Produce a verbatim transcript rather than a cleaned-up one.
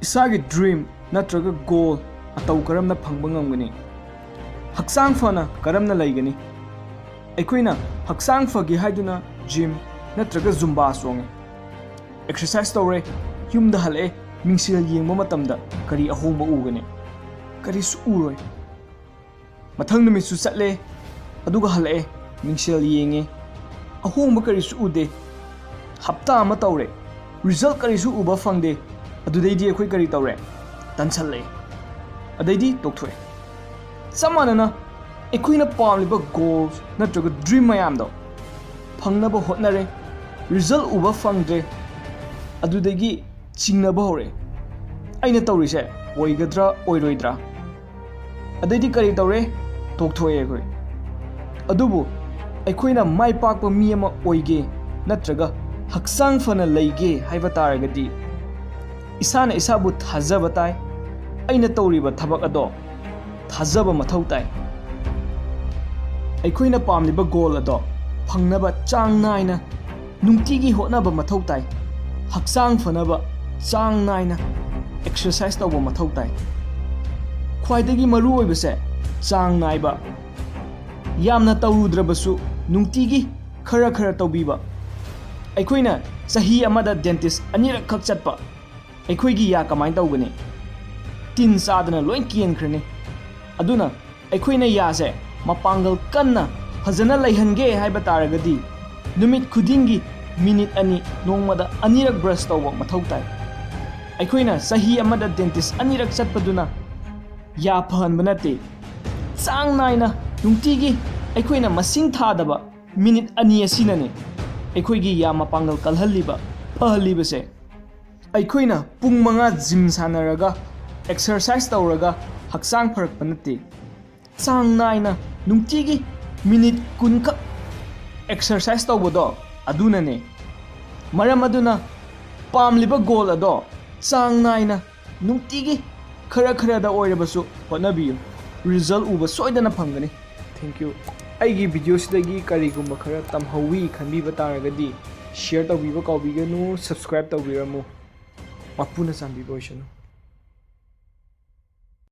ꯏꯁꯥꯒꯤ ꯗ꯭ꯔꯤꯝ ꯅꯠꯇ꯭ꯔꯒ ꯒꯣꯜ ꯑꯇꯧ ꯀꯔꯝꯅ ꯐꯪꯕ ꯉꯝꯒꯅꯤ? ꯍꯛꯆꯥꯡ ꯐꯅ ꯀꯔꯝꯅ ꯂꯩꯒꯅꯤ? ꯑꯩꯈꯣꯏꯅ ꯍꯛꯆꯥꯡ ꯐꯒꯦ ꯍꯥꯏꯗꯨꯅ ꯖꯤꯝ ꯅꯠꯇ꯭ꯔꯒ ꯖꯨꯝꯕꯥ ꯆꯣꯡꯉꯦ, ꯑꯦꯛꯁꯔꯁꯥꯏꯁ ꯇꯧꯔꯦ, ꯌꯨꯝꯗ ꯍꯜꯂꯛꯑꯦ, ꯃꯤꯡꯁꯦꯜ ꯌꯦꯡꯕ ꯃꯇꯝꯗ ꯀꯔꯤ ꯑꯍꯣꯡꯕ ꯎꯒꯅꯤ? ꯀꯔꯤꯁꯨ ꯎꯔꯣꯏ꯫ ꯃꯊꯪ ꯅꯨꯃꯤꯠꯁꯨ ꯆꯠꯂꯦ, ꯑꯗꯨꯒ ꯍꯜꯂꯛꯑꯦ, ꯃꯤꯡꯁꯦꯜ ꯌꯦꯡꯉꯦ, ꯑꯍꯣꯡꯕ ꯀꯔꯤꯁꯨ ꯎꯗꯦ꯫ ꯍꯞꯇꯥ ꯑꯃ ꯇꯧꯔꯦ, ꯔꯤꯖꯜ ꯀꯔꯤꯁꯨ ꯎꯕ ꯐꯪꯗꯦ꯫ ꯑꯗꯨꯗꯩꯗꯤ ꯑꯩꯈꯣꯏ ꯀꯔꯤ ꯇꯧꯔꯦ? ꯇꯟꯁꯜꯂꯛꯑꯦ, ꯑꯗꯩꯗꯤ ꯇꯣꯛꯊꯣꯛꯑꯦ꯫ ꯆꯞ ꯃꯥꯟꯅꯅ ꯑꯩꯈꯣꯏꯅ ꯄꯥꯝꯂꯤꯕ ꯒꯣꯜꯁ ꯅꯠꯇ꯭ꯔꯒ ꯗ꯭ꯔꯤꯝ ꯃꯌꯥꯝꯗꯣ ꯐꯪꯅꯕ ꯍꯣꯠꯅꯔꯦ, ꯔꯤꯖꯜ ꯎꯕ ꯐꯪꯗ꯭ꯔꯦ, ꯑꯗꯨꯗꯒꯤ ꯆꯤꯡꯅꯕ ꯍꯧꯔꯛꯑꯦ꯫ ꯑꯩꯅ ꯇꯧꯔꯤꯁꯦ ꯑꯣꯏꯒꯗ꯭ꯔꯥ ꯑꯣꯏꯔꯣꯏꯗ꯭ꯔꯥ? ꯑꯗꯩꯗꯤ ꯀꯔꯤ ꯇꯧꯔꯦ? ꯇꯣꯛꯊꯣꯛꯑꯦ ꯑꯩꯈꯣꯏ꯫ ꯑꯗꯨꯕꯨ ꯑꯩꯈꯣꯏꯅ ꯃꯥꯏ ꯄꯥꯛꯄ ꯃꯤ ꯑꯃ ꯑꯣꯏꯒꯦ ꯅꯠꯇ꯭ꯔꯒ ꯍꯛꯆꯥꯡ ꯐꯅ ꯂꯩꯒꯦ ꯍꯥꯏꯕ ꯇꯥꯔꯒꯗꯤ, ꯏꯁꯥꯅ ꯏꯁꯥꯕꯨ ꯊꯥꯖꯕ ꯇꯥꯏ꯫ ꯑꯩꯅ ꯇꯧꯔꯤꯕ ꯊꯕꯛ ꯑꯗꯣ ꯊꯥꯖꯕ ꯃꯊꯧ ꯇꯥꯏ꯫ ꯑꯩꯈꯣꯏꯅ ꯄꯥꯝꯂꯤꯕ ꯒꯣꯜ ꯑꯗꯣ ꯐꯪꯅꯕ ꯆꯥꯡ ꯅꯥꯏꯅ ꯅꯨꯡꯇꯤꯒꯤ ꯍꯣꯠꯅꯕ ꯃꯊꯧ ꯇꯥꯏ꯫ ꯍꯛꯆꯥꯡ ꯐꯅꯕ ꯆꯥꯡ ꯅꯥꯏꯅ ꯑꯦꯛꯁꯔꯁꯥꯏꯁ ꯇꯧꯕ ꯃꯊꯧ ꯇꯥꯏ꯫ ꯈ꯭ꯋꯥꯏꯗꯒꯤ ꯃꯔꯨ ꯑꯣꯏꯕꯁꯦ ꯆꯥꯡ ꯅꯥꯏꯕ꯫ ꯌꯥꯝꯅ ꯇꯧꯔꯨꯗ꯭ꯔꯕꯁꯨ ꯅꯨꯡꯇꯤꯒꯤ ꯈꯔ ꯈꯔ ꯇꯧꯕꯤꯕ꯫ ꯑꯩꯈꯣꯏꯅ ꯆꯍꯤ ꯑꯃꯗ ꯗꯦꯟꯇꯤꯁ ꯑꯅꯤꯔꯛꯈꯛ ꯆꯠꯄ, ꯑꯩꯈꯣꯏꯒꯤ ꯌꯥ ꯀꯃꯥꯏꯅ ꯇꯧꯒꯅꯤ? ꯇꯤꯟ ꯆꯥꯗꯅ ꯂꯣꯏ ꯀꯦꯟꯈ꯭ꯔꯅꯤ꯫ ꯑꯗꯨꯅ ꯑꯩꯈꯣꯏꯅ ꯌꯥꯁꯦ ꯃꯄꯥꯡꯒꯜ ꯀꯟꯅ ꯐꯖꯅ ꯂꯩꯍꯟꯒꯦ ꯍꯥꯏꯕ ꯇꯥꯔꯒꯗꯤ, ꯅꯨꯃꯤꯠ ꯈꯨꯗꯤꯡꯒꯤ ꯃꯤꯅꯤꯠ ꯑꯅꯤ, ꯅꯣꯡꯃꯗ ꯑꯅꯤꯔꯛ ꯕ꯭ꯔꯁ ꯇꯧꯕ ꯃꯊꯧ ꯇꯥꯏ꯫ ꯑꯩꯈꯣꯏꯅ ꯆꯍꯤ ꯑꯃꯗ ꯗꯦꯟꯇꯤꯁ ꯑꯅꯤꯔꯛ ꯆꯠꯄꯗꯨꯅ ꯌꯥ ꯐꯍꯟꯕ ꯅꯠꯇꯦ꯫ ꯆꯥꯡ ꯅꯥꯏꯅ ꯅꯨꯡꯇꯤꯒꯤ ꯑꯩꯈꯣꯏꯅ ꯃꯁꯤꯡ ꯊꯥꯗꯕ ꯃꯤꯅꯤꯠ ꯑꯅꯤ ꯑꯁꯤꯅꯅꯦ ꯑꯩꯈꯣꯏꯒꯤ ꯌꯥ ꯃꯄꯥꯡꯒꯜ ꯀꯜꯍꯜꯂꯤꯕ, ꯐꯍꯜꯂꯤꯕꯁꯦ꯫ ꯑꯩꯈꯣꯏꯅ ꯄꯨꯡ ꯃꯉꯥ ꯖꯤꯝ ꯁꯥꯟꯅꯔꯒ, ꯑꯦꯛꯁꯔꯁꯥꯏꯁ ꯇꯧꯔꯒ ꯍꯛꯆꯥꯡ ꯐꯔꯛꯄ ꯅꯠꯇꯦ꯫ ꯆꯥꯡ ꯅꯥꯏꯅ ꯅꯨꯡꯇꯤꯒꯤ ꯃꯤꯅꯤꯠ ꯀꯨꯟꯈꯛ ꯑꯦꯛꯁꯔꯁꯥꯏꯁ ꯇꯧꯕꯗꯣ ꯑꯗꯨꯅꯅꯦ꯫ ꯃꯔꯝ ꯑꯗꯨꯅ ꯄꯥꯝꯂꯤꯕ ꯒꯣꯜ ꯑꯗꯣ ꯆꯥꯡ ꯅꯥꯏꯅ ꯅꯨꯡꯇꯤꯒꯤ ꯈꯔ ꯈꯔꯗ ꯑꯣꯏꯔꯕꯁꯨ ꯍꯣꯠꯅꯕꯤꯌꯨ꯫ ꯔꯤꯖꯜ ꯎꯕ ꯁꯣꯏꯗꯅ ꯐꯪꯒꯅꯤ꯫ Thank you꯫ ꯑꯩꯒꯤ ꯚꯤꯗꯤꯑꯣꯁꯤꯗꯒꯤ ꯀꯔꯤꯒꯨꯝꯕ ꯈꯔ ꯇꯝꯍꯧꯋꯤ ꯈꯟꯕꯤꯕ ꯇꯥꯔꯒꯗꯤ, ꯁꯤꯌꯔ ꯇꯧꯕꯤꯕ ꯀꯥꯎꯕꯤꯒꯅꯨ, ꯁꯕꯁꯀ꯭ꯔꯥꯏꯕ ꯇꯧꯕꯤꯔꯝꯃꯨ꯫ ꯃꯄꯨꯅ ꯆꯥꯟꯕꯤꯕ ꯑꯣꯏꯁꯅꯨ꯫